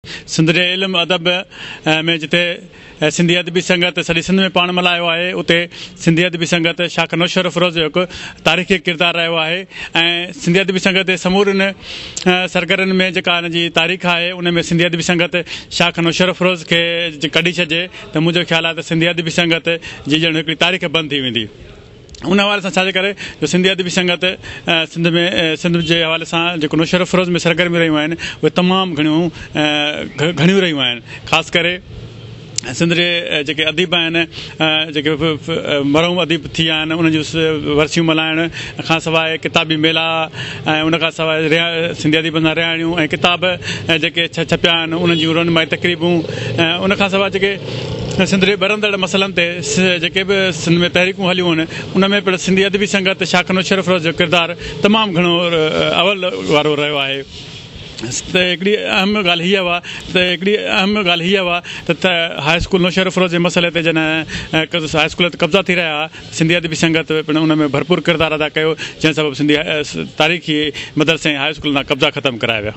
سنڌ جي علم ادب ۾ جتي سنڌي ادبي سنگت سڄي سنڌ ۾ پاڻ ملهايو آهي، اتي سنڌي ادبي سنگت شاخ نوشهروفيروز جو هڪ تاريخي ڪردار رهيو آهي ۽ سنڌي ادبي سنگت جي سمورين سرگرمين ۾ جيڪا ان جي تاريخ آهي، ان ۾ سنڌي ادبي سنگت شاخ نوشهروفيروز کي ڪڍي ڇڏجي ته منهنجو خيال آهي ته سنڌي ادبي سنگت جي ڄڻ هڪڙي تاريخ بند ٿي ويندي. ان حوالي سان ڇاجي ڪري جو سنڌي ادبي سنگت سنڌ ۾ سنڌ جي حوالي سان جيڪو نوشهروفيروز ۾ سرگرميون رهيون آهن، اهي تمام گهڻيون گهڻيون رهيون آهن. خاص ڪري سنڌ جي جيڪي اديب آهن، جيڪي مرحوم اديب ٿي ويا آهن، انهن جون ورسيون ملهائڻ کان سواء ڪتابي ميلا ۽ ان کان سواء سنڌي اديبن سان رهاڻيون ۽ ڪتاب جيڪي ڇپيا آهن، انهن جون رونمائي تقريبون ۽ ان کان سواء جيڪي سنڌ جي ٻرندڙ مسئلن تي جيڪي به سنڌ ۾ تحريڪون هليون آهن، ان ۾ پڻ سنڌي ادبي سنگت شاخ نوشهروفيروز جو ڪردار تمام گهڻو اول وارو رهيو آهي. ته هڪڙي اهم ڳالهه هيء هئا ته هڪڙي اهم ڳالهه هيء هئا ته هاء اسڪول نوشهروفيروز جي مسئلي تي جڏهن هاء اسڪول تي قبضا ٿي رهيا هئا، سنڌي ادبي سنگت پڻ ان ۾ ڀرپور ڪردار ادا ڪيو، جنهن سبب سنڌي تاريخي مدرسي ۽ هاء اسڪول تان قبضا ختم ڪرايا ويا.